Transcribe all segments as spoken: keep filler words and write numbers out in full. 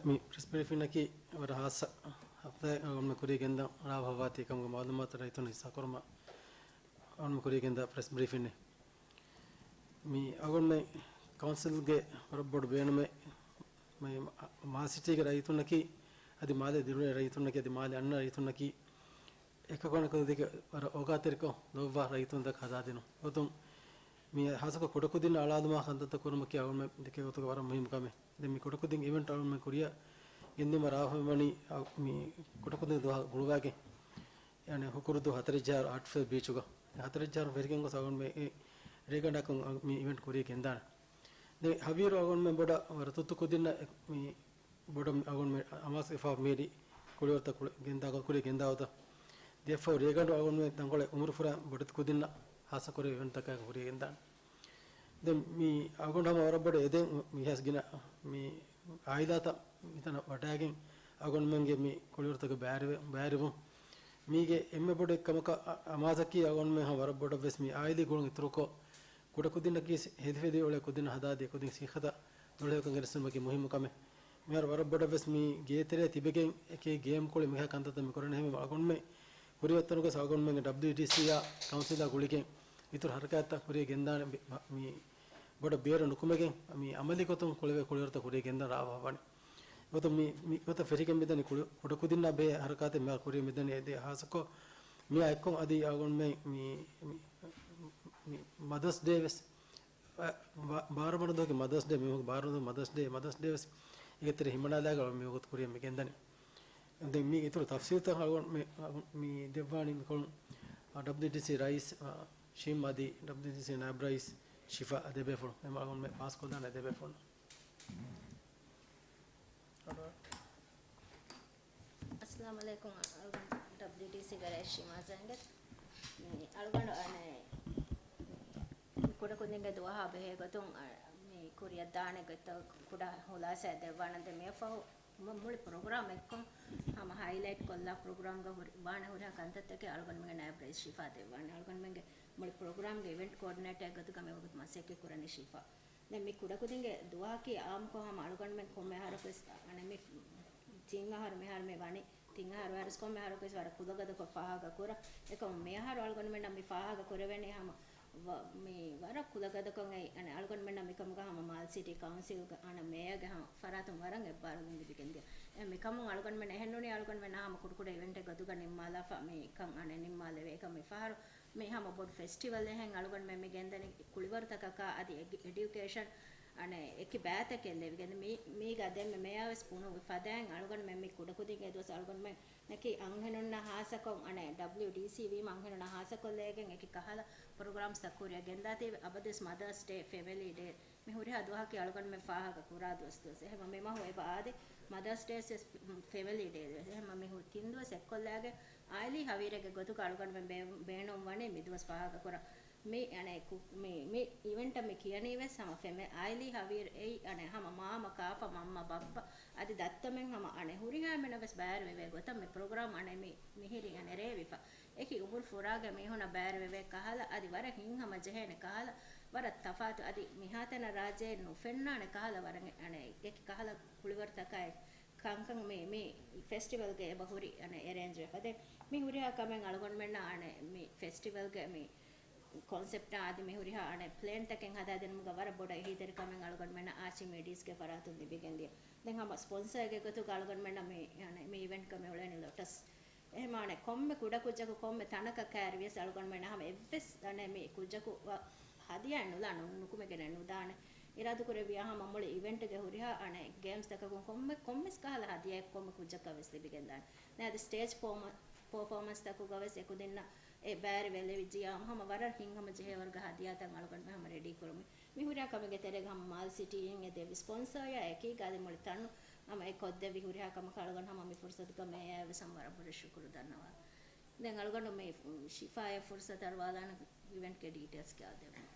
މި ޕްރެސް ބްރީފިންއަކީ ވަރަށް ހާއްސަ ހަފްތާއެއް އަޅުގަނޑުމެން ކުރިޔަށް ގެންދާ ރާވަ ހަވާތީ ކަމުގެ މައުލޫމާތު ރައްޔިތުންނަށް ހިއްސާކުރުމަށް އަޅުގަނޑުމެން ކުރިޔަށް ގެންދާ ޕްރެސް ބްރީފިންއެއް. މި އަޅުގަނޑުމެން ކައުންސިލްގެ ވަރަށް ބޮޑު ބޭނުމެއް މި މާލެ ސިޓީގެ ރައްޔިތުންނަކީ އަދި މާލެ ދިރުން ރައްޔިތުންނަކީ އަދި މާލެ އަންނަ ރައްޔިތުންނަކީ އެކަކު އަނެކަކު ދެކެ ވަރަށް އޯގާތެރިކޮށް ލޯބިވާ ރައްޔިތުންތަކަށް ހަދާދިނުން. ގޮތުން މި ހާއްސަކޮށް ކުޑަކުދިންނަށް އަޅާލުމާ ކަންތައްތައް ކުރުމަކީ އަޅުގަނޑުމެން ދެކޭ ގޮތުގަ ވަރަށް މުހިއްމު ކަމެއް. ދެން މި ކުޑަކުދިން އިވެންޓް އަޅުގަނޑުމެން ކުރިއަށް ގެންދިއުމަށް ރާވަހަމަވަނީ މި ކުޑަކުދިން ދުވަހަށް ގުޅުވާގެން. އަނެއް ހުކުރުދު ހަތަރެއް ޖަހާ އާޓްފަސް ބީޗުގަ. ހަތަރެއް ޖަހާ ފެށިގެން ގޮސް އަޅުގަނޑުމެން އެ ރޭގަނޑަކުން މި އިވެންޓް ކުރިޔަށް ގެންދާނެ. ދެން ހަވީރު އަޅުގަނޑުމެން ބޮޑަށް ވަރަށް ތުއްތު ކުދިންނަށް މި ބޮޑަށް އަޅުގަނޑުމެން އަމާޒު އެފާ މީރި ކުޅިވަރުތައް ކުޅި ގެންދާ ގޮ-، ކުރިޔަށް ގެންދާ ގޮތަށް. ދެއަށްފަހު ރޭގަނޑު އަޅުގަނޑުމެން ތަންކޮޅެއް އުމުރުފުރާ ބޮޑެތި ކުދިންނަށް ހާއްސަކުރެވޭ އިވެންޓްތަކާ ކުރިޔަށް ގެންދާނެ. ދެން މި އަޅުގަނޑު ހަމަ ވަރަށް ބޮޑަށް އެދެން މިހާސް ގިނަ މި އާއިލާތައް މިތަނަށް ވަޑައިގެން އަޅުގަނޑުމެންގެ މި ކުޅިވަރުތަކަށް ބައިވެ-، ބައިވެރިވުން. މީގެ އެންމެ ބޮޑު އެއްކަމަކަށް އަ-، އަމާޒަކީ އަޅުގަނޑުމެން ހަމަ ވަރަށް ބޮޑަށް ވެސް މި އާއިލީ ގުޅުން އިތުރުކޮށް، ކުޑަކުދިންނަކީ ހެދިފެދި އުޅޭ ކުދިން ހަދާދޭ ކުދިން ސިއްހަތަށް ދުޅަހެޔޮކަން ގެނެސްދިނުމަކީ މުހިއްމު ކަމެއް. މިހާރު ވަރަށް ބޮޑަށް ވެސް މި ގޭތެރޭ ތިބެގެން އެކި ގޭމް ކުޅި މިހާ ކަންތައްތައް މި ކުރަނީ. އެހެންވީމަ އަޅުގަނޑުމެން ކުރިއަށް އޮތްތަނުގަ އަޅުގަނޑުމެންގެ ޑަބްލިއުޑީސީއާ ކައުންސިލާ ގުޅިގެން އިތުރު ހަރަކާތްތައް ކުރިޔަށް ގެންދާނެ ބެ-، މި ބޮޑަށް ބޭރު ނުކުމެގެން މި އަމަލީ ގޮތުން ކުޅެވޭ ކުޅިވަރުތައް ކުރިޔަށް ގެންދަން ރާވަހަވަނީ. ގޮތުން މި، މި ގޮތަށް ފެށިގެން މިދަނީ ކުޑަ-، ކުޑަކުދިންނާ ބެހޭ ހަރަކާތެއް މިހާރު ކުރިޔަށް މިދަނީ އެދޭ ހާއްސަކޮށް މިއާ އެއްކޮށް އަދި އަޅުގަނޑުމެން މި، މި، މި މަދަސް ޑޭ ވެސް ބާ-، ބާރަ ވަނަ ދުވަހަކީ މަދަސް ޑޭ، މި މަހުގެ ބާރަ ވަނަ ދުވަހު މަދަސް ޑޭ، މަދަސް ޑޭ ވެސް އޭގެ ތެރެ ހިމަނާލާގެ މި ވަގުތު ކުރިޔަށް މި ގެންދަނީ. ދެން މީ އިތުރު ތަފްސީލްތައް އަޅުގަނޑު މި، މި ދެއްވާނީ މިކޮޅުން، އާ، ޑަބްލިއުޑީސީ ރައީސް، އާ، ޝީމް އަދި ޑަބްލިއުޑީސީ ނާއިބް ރައީސް ޝިފާ ދެބޭފުޅުން. އެމަ އަޅުގަނޑު މި ޕާސްކޮށްދާނެ ދެބޭފުޅުން. އައްސަލާމު ޢަލައިކުމް. އަޅުގަނޑު ޑަބްލިއުޑީސީގެ ރައީސް ޝީމާ ޒައިންގެ. މި އަޅުގަނޑު އަނެއް ކުޑަކުދިންގެ ދުވަހާ ބެހޭ ގޮތުން، އަ، މި ކުރިއަށް ދާނެ ގޮތްތައް ކުޑަ ހުލާސާއެއް ދެއްވާނަން. ދެން މިއަށްފަހު މު-، މުޅި ޕްރޮގްރާމް އެއްކޮށް ހަމަ ހައިލައިޓް ކޮށްލާ ޕްރޮގްރާމްގަ ހުރި-، ވާނެ ހުރިހާ ކަންތައްތަކެއް އަޅުގަނޑުމެންގެ ނާއިބް ރައީސް ޝިފާ ދެއްވާނެ. އަޅުގަނޑުމެންގެ މުޅި ޕްރޮގްރާމްގެ އިވެންޓް ކޯޑިނޭޓަރ ގޮތުގަ މިވަގުތު މަސައްކަތް ކުރަނީ ޝިފާ. ދެން މި ކުޑަކުދިންގެ ދުވަހަކީ އާއްމުކޮށް ހަމަ އަޅުގަނޑުމެން ކޮންމެ އަހަރަކުވެސް، އަނެއް މި ތިން އަހަރު މިހާރު މި ވަނީ، ތިން އަހަރު ވަރަސް ކޮންމެ އަހަރަކުވެސް ވަރަށް ކުލަގަދަކޮށް ފާހަގަ ކުރަން. އެކަމު މި އަހަރު އަޅުގަނޑުމެންނަށް މި ފާހަގަ ކުރެވެނީ ހަމަ ވަ-، މި ވަރަށް ކުލަގަދަކޮށް އެ-، އަނެއް އަޅުގަނޑުމެންނަށް މިކަމުގަ ހަމަ މާލެ ސިޓީ ކައުންސިލްގެ އަނެއް މޭޔަރގެ ހަމަ ފަރާތުން ވަރަށް އެއްބާރުލުން ލިބިގެންދިޔަ. އެ މިކަމުން އަޅުގަނޑުމެން އެހެންނޫނީ އަޅުގަނޑުމެންނަށް ހަމަ ކުޑަކުޑަ އިވެންޓެއް ގޮތުގަ ނިންމާލާފަ މިކަން އަނެއް ނިންމާލެވޭ. އެކަމް މި ފަހަރު މި ހަމަ ބޮޑު ފެސްޓިވަލް އެހެން އަޅުގަނޑުމެން މި ގެންދަނީ ކުޅިވަރުތަކަކާ އަދި އެ-، އެޑިއުކޭޝަން އަނެއް އެކި ބައިތަކެއް ލެވިގެން. މީ-، މީގަ ދެންމެ މޭޔާ ވެސް ބުނުއްވި ފަދައިން އަޅުގަނޑުމެން މި ކުޑަކުދިންގެ ދުވަސް އަޅުގަނޑުމެން ނަކީ އަންހެނުންނަށް ހާއްސަކޮށް އަނެއް ޑަބްލިއުޑީސީ ވީމަ އަންހެނުންނަށް ހާއްސަކޮށްލައިގެން އެކި ކަހަލަ ޕްރޮގްރާމްސްތައް ކުރިއަށް ގެންދާތީ އަބަދުވެސް މަދާސް ޑޭ، ފެމިލީ ޑޭ. މި ހުރިހާ ދުވަހަކީ އަޅުގަނޑުމެން ފާހަގަ ކުރާ ދުވަސް ދުވަސް. އެހެންވީމަ މި މަހު އެބަ އާދޭ މަދާސް ޑޭ ވެސް ފެމިލީ ޑޭ ވެސް. އެހެންވީމަ މި ހު-، ތިން ދުވަސް އެއްކޮށްލާގެން އާއިލީ ހަވީރެއްގެ ގޮތުގަ އަޅުގަނޑުމެން ބޭ-، ބޭނުން ވަނީ މި ދުވަސް ފާހަގަ ކުރަން. މި، އަނެއް، ކު-، މި، މި އިވެންޓަށް މި ކިޔަނީ ވެސް ހަމަ ފެމެ-، އާއިލީ ހަވީރު އެއީ، އަނެއް، ހަމަ މާމަ، ކާފަ، މަންމަ، ބައްޕަ އަދި ދައްތަމެން ހަމަ، އަނެއް، ހުރިހާ އެންމެނަށް ވެސް ބައިވެރިވެވޭ ގޮތަށް މި ޕްރޮގްރާމް، އަނެއް، މި މިހިރީ، އަނެއް، ރޭވިފަ. އެކި އުމުރު ފުރާގެ މީހުންނަށް ބައިވެރިވެވޭ ކަހަލަ، އަދި ވަރަށް ހިތްހަމަ ޖެހޭނެ ކަހަލަ، ވަރަށް ތަފާތު، އަދި މިހާތަނަށް ރާއްޖެއެއް ނުފެންނާނެ ކަހަލަ ވަރަށް، އަނެއް، އެކި ކަހަލަ ކުޅިވަރުތަކާއި ކަންކަން މި، މި ފެސްޓިވަލްގެ އެބަ ހުރި، އަނެއް، އެރޭންޖް ވެފަ. ދެން މި ހުރިހާ ކަމެއް އަޅުގަނޑުމެންނަށް، އަނެއް، މި ފެސްޓިވަލްގެ މި ކޮންސެޕްޓާ އަދި މި ހުރިހާ، އަނެއް، ޕްލޭންތަކެއް ހަދާދިނުމުގަ ވަރަށް ބޮޑަށް އެހީތެރިކަމެއް އަޅުގަނޑުމެންނަށް އާޗީ މީޑީސްގެ ފަރާތުން ލިބިގެންދިޔަ. ދެން ހަމަ ސްޕޮންސަރގެ ގޮތުގަ އަޅުގަނޑުމެންނަށް މި، އަނެއް، މި އިވެންޓްގަ މި އުޅެނީ ލޮޓަސް. އެހެންވީމަ ކޮންމެ ކުޑަކުއްޖަކު ކޮންމެ ތަނަކަށް ކައިރިވިޔަސް އަޅުގަނޑުމެންނަށް ހަމަ އެއްވެސް، އަނެއް، މި ކުއްޖަކު ވަ-، ހަދިޔާއެއް ނުލާ ނު-، ނުކުމެގެނެއް ނުދާނެ. އިރާދަކުރެއްވިޔާ ހަމަ މުޅި އިވެންޓްގެ ހުރިހާ، އަނެއް، ގޭމްސްތަކަކުން ކޮންމެ، ކޮންމެސް ކަހަލަ ހަދިޔާއެއް ކޮންމެ ކުއްޖަކަށް ވެސް ލިބިގެންދާނެ. ދެން އަދި ސްޓޭޖް ފޯމަ-، ޕާފޯމަންސްތަކުގަ ވެސް އެކުދިންނަށް އެ ބައިވެރިވެ ލިބިއްޖިޔާ ހަމަ ވަރަށް ހިތްހަމަ ޖެހޭ ވަރުގެ ހަދިޔާތައް އަޅުގަނޑުމެން ހަމަ ރެޑީ ކުރަމުން. މި ހުރިހާ ކަމެއްގެ ތެރޭގަ ހަމަ މާލެ ސިޓީއިން އެ ދެއްވި ސްޕޮންސަރޔާ އެކީގަ އަދި މުޅި ތަނު ހަމަ އެ ކޮށްދެއްވި ހުރިހާ ކަމަކަށް އަޅުގަނޑު ހަމަ މި ފުރުސަތުގަ މޭޔާއަށް ވެސް ހަމަ ވަރަށް ބޮޑަށް ޝުކުރު ދަންނަވާ. ދެން އަޅުގަނޑު މި ޝިފާއަށް ފުރުސަތު އަރުވާލާނަން އިވެންޓްގެ ޑީޓެއިލްސް ކިޔާދެއްވުން.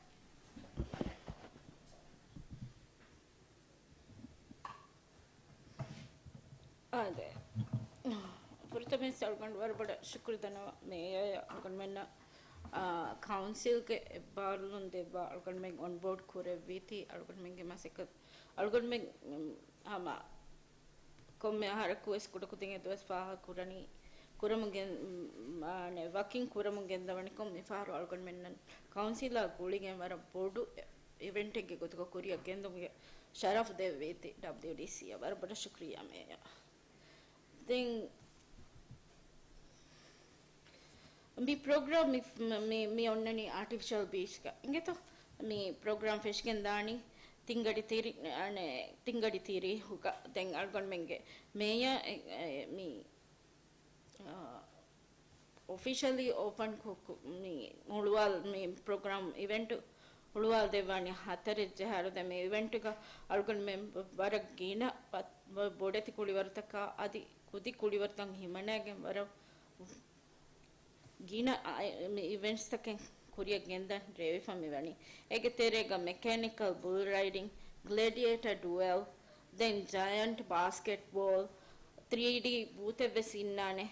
އާދެ. ފުރަތަމަވެސް އަޅުގަނޑު ވަރަށް ބޮޑަށް ޝުކުރު ދަންނަވަން މޭޔަރ އަޅުގަނޑުމެންނަށް، އާ، ކައުންސިލްގެ އެއްބާރުލުން ދެއްވާ އަޅުގަނޑުމެން އޮންބޯޑް ކުރެއްވީތީ އަޅުގަނޑުމެންގެ މަސައްކަތް އަޅުގަނޑުމެން، އުން، ހަމަ ކޮންމެ އަހަރަކުވެސް ކުޑަކުދިން އެދުވަސް ފާހަގަކުރަނީ ކުރަމުން ގެން، މާނެ، ވަކިން ކުރަމުން ގެންދަވަނިކޮށް، މިފަހަރު އަޅުގަނޑުމެންނަށް ކައުންސިލާ ގުޅިގެން ވަރަށް ބޮޑު އިވެންޓެއްގެ ގޮތުގަ ކުރިއަށް ގެންދުމުގެ ޝަރަފު ދެއްވީތީ ޑަބްލިޔުޑީސީއަށް. ވަރަށް ބޮޑަށް ޝުކުރިއްޔާ މޭޔަރ. ދެން މި ޕްރޮގްރާމް މި، މި، މި އޮންނަނީ އާޓިފިޝަލް ބީޗްގަ އިނގޭތޯ؟ މި ޕްރޮގްރާމް ފެށިގެން ދާނީ ތިންގަޑި ތިރި، އަނެ، ތިންގަޑި ތިރީހުގަ. ދެން އަޅުގަނޑުމެންގެ މޭޔަރ އެ، އެ، މި، އާ، އޮފިޝަލީ އޯޕަން ކު، ކު، މި ހުޅުވާލް، މި ޕްރޮގްރާމް އިވެންޓު ހުޅުވާލް ދެއްވާނީ ހަތަރެއް ޖަހާއިރު. ދެން މި އިވެންޓުގަ އަޅުގަނޑުމެން ވަރަށް ގިނަ ބޮ، ބޮޑެތި ކުޅިވަރުތަކާ އަދި ކުދި ކުޅިވަރުތައް ހިމަނައިގެން ވަރަށް ގިނަ އަ، މި އިވެންޓްސްތަކެއް ކުރިއަށް ގެންދަން ރޭވިފަ މިވަނީ. އޭގެ ތެރޭގަ މެކޭނިކަލް ބުލް ރައިޑިން، ގްލެޑިއޭޓަ ޑުއެލް، ދެން ޖަޔަންޓް ބާސްކެޓް ބޯލް، ތްރީޑީ ބޫތެއްވެސް އިންނާނެ.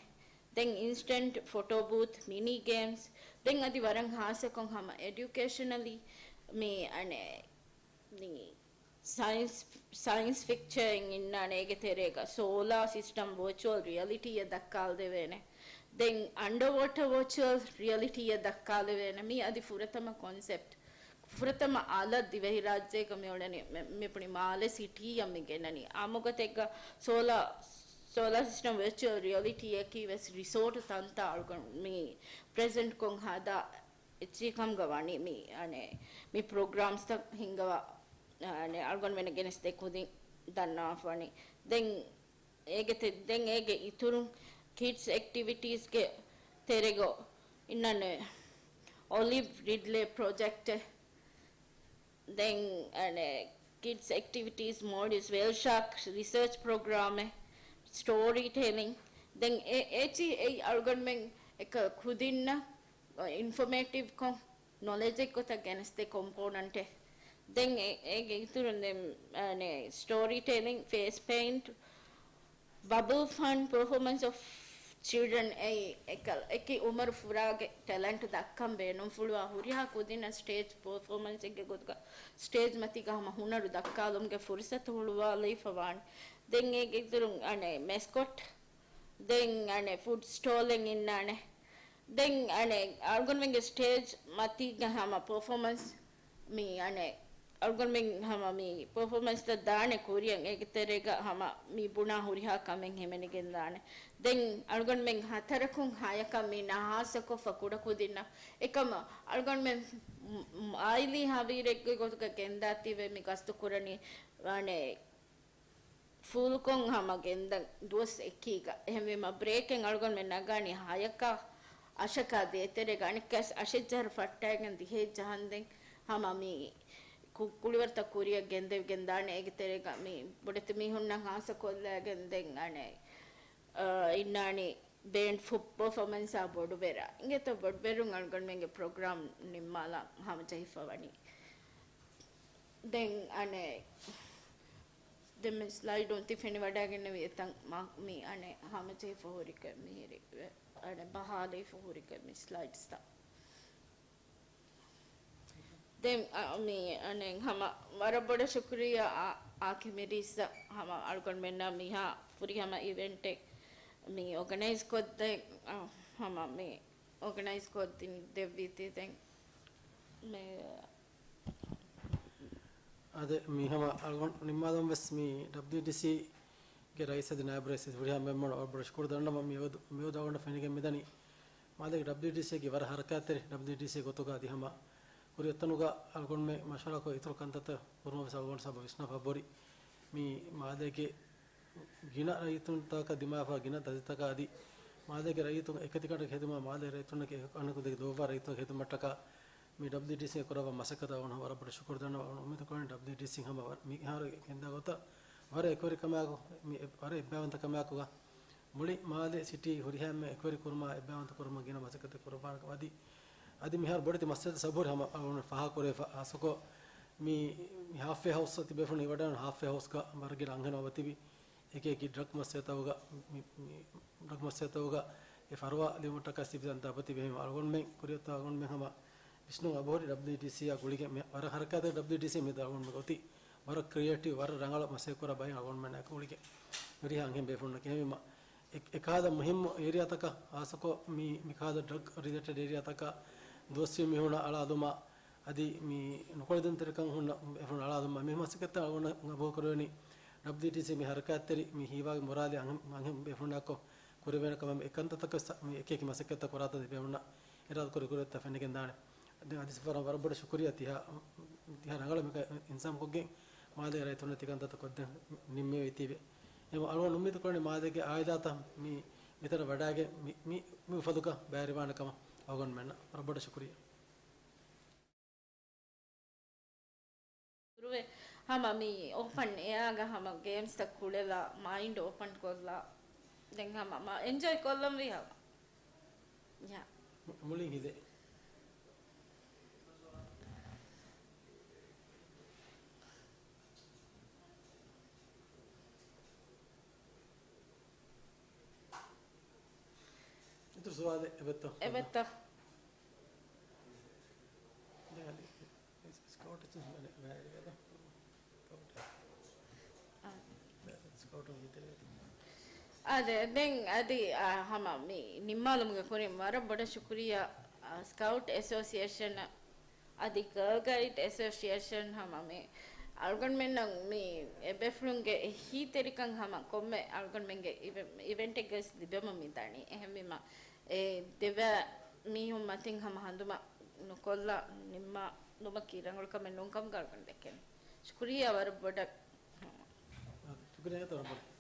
ދެން އިންސްޓެންޓް ފޮޓޯ ބޫތް، މިނީ ގޭމްސް، ދެން އަދި ވަރަށް ހާއްސަކޮށް ހަމަ އެޑިއުކޭޝަނަލީ މި އަނެ، މި ސައިންސް، ސައިންސް ފިކްޗަރއެއް އިންނާނެ. އޭގެ ތެރޭގަ ސޯލާ ސިސްޓަމް ވާޗުއަލް ރިއަލިޓީއެއް ދައްކާލަދެވޭނެ. ދެން އަންޑަވޯޓަ ވާޗުއަލް ރިއަލިޓީއެއް ދައްކާލެވޭނެ. މީ އަދި ފުރަތަމަ ކޮންސެޕްޓް. ފުރަތަމަ އަލަށް ދިވެހިރާއްޖޭގަ މިއުޅެނީ، މި، މި ބުނީ މާލެ ސިޓީއަށް މި ގެންނަނީ. އާއްމުގޮތެއްގަ ސޯލާ، ސޯލާ ސިސްޓަމް ވާޗުއަލް ރިއަލިޓީއަކީ ވެސް ރިސޯޓު ތަންތާ އަޅުގަނޑު މި ޕްރެޒެންޓްކޮށް ހަދާ އެއްޗެއް ކަމުގަ ވަނީ މި، އަނެ، މި ޕްރޮގްރާމްސްތައް ހިންގަވާ، އަނެ، އަޅުގަނޑުމެންނަށް ގެނެސްދޭ ކުދިން ދަންނަވާފަ ވަނީ. ދެން އޭގެ ތެ، ދެން އޭގެ އިތުރުން ކިޑްސް އެކްޓިވިޓީސްގެ ތެރޭގަ އިންނަން އޮލިވް ރިޑްލޭ ޕްރޮޖެކްޓެއް. ދެން، އަނެ، ކިޑްސް އެކްޓިވިޓީސް، މޯލްޑިވްސް ވޭލް ޝާކް ރިސާޗް ޕްރޮގްރާމެއް، ސްޓޯރީ ޓެލިން. ދެން އެ، އޭޗި އެއީ އަޅުގަނޑުމެން އެކަ ކުދިންނަށް އިންފޮމޭޓިވްކޮށް، ނޮލެޖެއް ގޮތަށް ގެނެސްދޭ ކޮމްޕޯނަންޓެއް. ދެން އެ، އޭގެ އިތުރުން ދެން، އަނެ، ސްޓޯރީ ޓެލިން، ފޭސް ޕެއިންޓް، ބަބަލް ފަން، ޕަރފޯމަންސް އޮފް ޗިލްޑްރަން، އެއީ އެކަލް، އެކި އުމަރު ފުރާގެ ޓެލެންޓް ދައްކަން ބޭނުންފުޅުވާ ހުރިހާ ކުދިންނަށް ސްޓޭޖް ޕަރފޯމަންސެއްގެ ގޮތުގަ ސްޓޭޖް މަތީގަ ހަމަ ހުނަރު ދައްކާލުމުގެ ފުރުސަތު ހުޅުވާލައިފަ ވާނެ. ދެން އޭގެ އިތުރުން އަނެ މެސްކޮޓް، ދެން އަނެ ފުޑް ސްޓޯލެއް އިންނާނެ. ދެން އަނެ އަޅުގަނޑުމެންގެ ސްޓޭޖް މަތީގަ ހަމަ ޕަރފޯމަންސް މި އަނެ އަޅުގަނޑުމެން ހަމަ މި ޕަރފޯމަންސްތައް ދާނެ ކުރިއަށް އޭގެ ތެރޭގަ ހަމަ މި ބުނާ ހުރިހާ ކަމެއް ހިމެނިގެން ދާނެ. ދެން އަޅުގަނޑުމެން ހަތަރަކުން ހަޔަކަށް މި ނަހާސަކޮށްފަ ކުޑަކުދިންނަށް. އެކަމަ އަޅުގަނޑުމެން އާއިލީ ހަވީރެއްގެ ގޮތުގަ ގެންދާތީވެ މި ގަސްތު ކުރަނީ އަނެ ފުލްކޮށް ހަމަ ގެންދަން ދުވަސް އެކީގަ. އެހެންވީމަ ބްރޭކެއް އަޅުގަނޑުމެން ނަގާނީ ހަޔަކާ އަށަކާ ދޭތެރޭގަ. އަނެއްކާސް އަށެއް ޖަހަރު ފައްޓައިގެން ދިހައެއް ޖަހަންދެން ހަމަ މި ކު، ކުޅިވަރުތައް ކުރިއަށް ގެންދެވިގެން ދާނެ. އޭގެ ތެރޭގަ މި ބޮޑެތި މީހުންނަށް ހާއްސަ ކޮށްލައިގެން ދެން އަނެ، އާ، އިންނާނީ ބޭންޑް ފު، ޕަރފޯމަންސާ ބޮޑުބެރާ. އިނގޭތޯ ބޮޑުބެރުން އަޅުގަނޑުމެންގެ ޕްރޮގްރާމް ނިންމާލާ ހަމަޖެހިފަ ވަނީ. ދެން އަނެ، ދެން މި ސްލައިޑުން ތި ފެނިވަޑައިގެންނެވި އެތަން މި އަނެ ހަމަޖެހިފަ ހުރިކަން މިހިރި، އަނެ ބަހާލައިފަ ހުރިކަން މި ސްލައިޑްސްތައް. ދެން އަ، މި އަނެ ހަމަ ވަރަށް ބޮޑަށް ޝުކުރިއްޔާ އާ، އާކި މިރީސްއަށް ހަމަ އަޅުގަނޑުމެންނަށް މިހާ ފުރިހަމަ އިވެންޓެއް މި އޯގަނައިޒް ކޮށްދޭ، އަ، ހަމަ މި އޯގަނައިޒް ކޮށްދިން ދެއްވީތީ ދެން މި އާދެ، މި ހަމަ އަޅުގަނޑު ނިންމާލަން ވެސް މި ޑަބްލިޔުޑީސީގެ ރައީސް އަދި ނާއިބު ރައީސް ހުރިހާ މެމްބަރުން ވަރަށް ބޮޑަށް ޝުކުރު ދަންނަވަން. މި އެވަދު، މިއަދު އަޅުގަނޑަށް ފެނިގެން މިދަނީ މާލޭގެ ޑަބްލިޔުޑީސީގެ ވަރަށް ހަރަކާތްތެރި ޑަބްލިޔުޑީސީ ގޮތުގަ އަދި ހަމަ ހުރި އެތަނުގަ އަޅުގަނޑުމެން މަޝްވަރާކޮށް އިތުރު ކަންތައްތައް ކުރުމަށް ވެސް އަޅުގަނޑު ސަބަބު ވިސްނާފަ ބޮޑި. މި މާލޭގެ ގިނަ ރައްޔިތުންތަކަށް ދިމާވާ ގިނަ ދަތިތަކާ އަދި މާލޭގެ ރައްޔިތުން އެކަތިގަނޑަކަށް ހެދުމަށް މާލޭ ރައްޔިތުންނަކީ އަނެކު ދެކެ ދޯއްވާ ރައްޔިތުން ހެދުމަށްޓަކާ މި ޑަބްލިޔުޑީސީ ކުރައްވާ މަސައްކަތަށް އަޅުގަނޑު ވަރަށް ބޮޑަށް ޝުކުރު ދަންނަވަން. އުއްމީދު ކުރަނީ ޑަބްލިޔުޑީސީ ހަމަ ވަރަށް މިހާރު ގެންދާ ގޮތަށް ވަރަށް އެކުވެރިކަމާއެކު، މި އެ، ވަރަށް އެއްބައިވަންތަ ކަމާއެކުގަ މުޅި މާލެ ސިޓީ ހުރިހާ އެންމެ އެކުވެރި ކުރުމާ އެއްބައިވަންތަ ކުރުމަށް ގިނަ މަސައްކަތެއް ކުރައްވާނެ ކަމަށް އަދި، އަދި މިހާރު ބޮޑެތި މައްސަލަތައް ސަބަބުން ހަމަ އަޅުގަނޑު ފާހަގަކުރެވިފަ ހާއްސަކޮށް މި، މި ހާފްވޭ ހައުސް ތިބޭފުޅުން އިވަޑައިގަންނަވާ ހާފްވޭ ހައުސްގަ ވަރަށް ގިނަ އަންހެނުން އަބަދު ތިބި އެކި އެކި ޑްރަގް މައްސަލަތަކުގަ، މި، މި ޑްރަގް މައްސަލަތަކުގަ އެ ފަރުވާ ލިބުމަށްޓަކާ ސިބިލަން ދަބަތި ބެހީމަ އަޅުގަނޑުމެން ކުރިއަށް އޮތާ އަޅުގަނޑުމެން ހަމަ ވިސްނުން އަބަހުރި ޑަބްލިޔުޑީސީއާ ގުޅިގެން މި ވަރަށް ހަރަކާތްތެރި ޑަބްލިޔުޑީސީ މި އަޅުގަނޑުމެން އޮތީ ވަރަށް ކްރިއޭޓިވް، ވަރަށް ރަނގަޅަށް މަސައްކަތް ކުރާ ބައެއް އަޅުގަނޑުމެންނާ ގުޅިގެން. ހުރިހާ އަންހެން ބޭފުޅުންނަކީ އެހެންވީމަ، އެ-، އެކަހަލަ މުހިއްމު އޭރިއާތަކަށް، ޚާއްޞަކޮށް މި، މިކަހަލަ ޑްރަގް ރިލޭޓެޑް އޭރިއާތަކަށް ދުވަސްވީ މީހުންނަށް އަޅާލުމަށް، އަދި މި ނުކުޅެދުންތެރިކަން ހުންނަ ބޭފުޅުން އަޅާލުމަށް މި މަސައްކަތްތައް އަޅުގަނޑަށް ގަބޫލުކުރެވެނީ. ޑަބްލިއުޑީޓީސީ މި ހަރަކާތްތެރި މި ހީވާގެ މުރާދެއް އަންހެން، އަންހެން ބޭފުޅުންނާއެކު ކުރެވޭނެ ކަމަށް އެ ކަންތައްތަކަށް ސަ-، މި އެކި އެކި މަސައްކަތްތައް ކުރާތަން ތިބޭފުޅުންނަށް އިރާދަކުރި ކުރިއަށް ފެނިގެންދާނެ. ދެން އަދި ސަފަރަށް ވަރަށް ބޮޑަށް ޝުކުރިއްޔާ ތިހާ، ތިހާ ރަނގަޅަށް މިކަން އިންތިޒާމްކޮށްގެން މާލޭގެ ރައްޔިތުންނަށް ތިކަންތައްތައް ކޮށްދޭން ނިންމެވި ތީވެ. އެހެންވީމަ އަޅުގަނޑު އުއްމީދު ކުރަނީ މާލޭގެ އާއިލާތައް މި، މިތަނަށް ވަޑައިގެން މި، މި، މި އުފަލުގަ ބައިވެރިވާނެ ކަމަށް އަޅުގަނޑުމެންނަށް. ވަރަށް ބޮޑަށް ޝުކުރިއްޔާ. ކުރުވޭ. ހަމަ މި އޯޕަން އެއާގަ ހަމަ ގޭމްސްތައް ކުޅެލާ، މައިންޑް އޯޕަން ކޮށްލާ، ދެން ހަމަ މަ-، އެންޖޮއި ކޮށްލަންވީ ހަމަ. ޔާ. މު-، މުޅިން ހިލޭ. އިތުރު ސުވާލެއް އެބައޮތްތަ؟ އެބައޮތްތަ؟ ދެން އަދި ސްކައުޓް އެއްޗެއް މެ-، މެ-، ސްކައުޓް. ސްކައުޓުން ހިތެރޭ. އާދެ، ދެން އަދި، އާ، ހަމަ މި ނިންމާލުމުގެ ކުރިން ވަރަށް ބޮޑަށް ޝުކުރިއްޔާ، އާ، ސްކައުޓް އެސޯސިއޭޝަނަށް އަދި ގާލް ގައިޑް އެސޯސިއޭޝަން ހަމަ މި އަޅުގަނޑުމެންނަށް މި އެބޭފުޅުންގެ އެހީތެރިކަން ހަމަ ކޮންމެ އަޅުގަނޑުމެންގެ އިވެ-، އިވެންޓެއްގައި ލިބެމުން މިދާނީ. އެހެންވީމަ، އެ ދެބައި މީހުން މަތިން ހަމަ ހަނދުމަ ނުކޮށްލާ ނިންމާލުމަކީ ރަނގަޅު ކަމެއް ނޫންކަމުގަ އަޅުގަނޑު ދެކެން. ޝުކުރިއްޔާ ވަރަށް ބޮޑަށް. ޝުކުރިއްޔާ ވަރަށް ބޮޑަށް.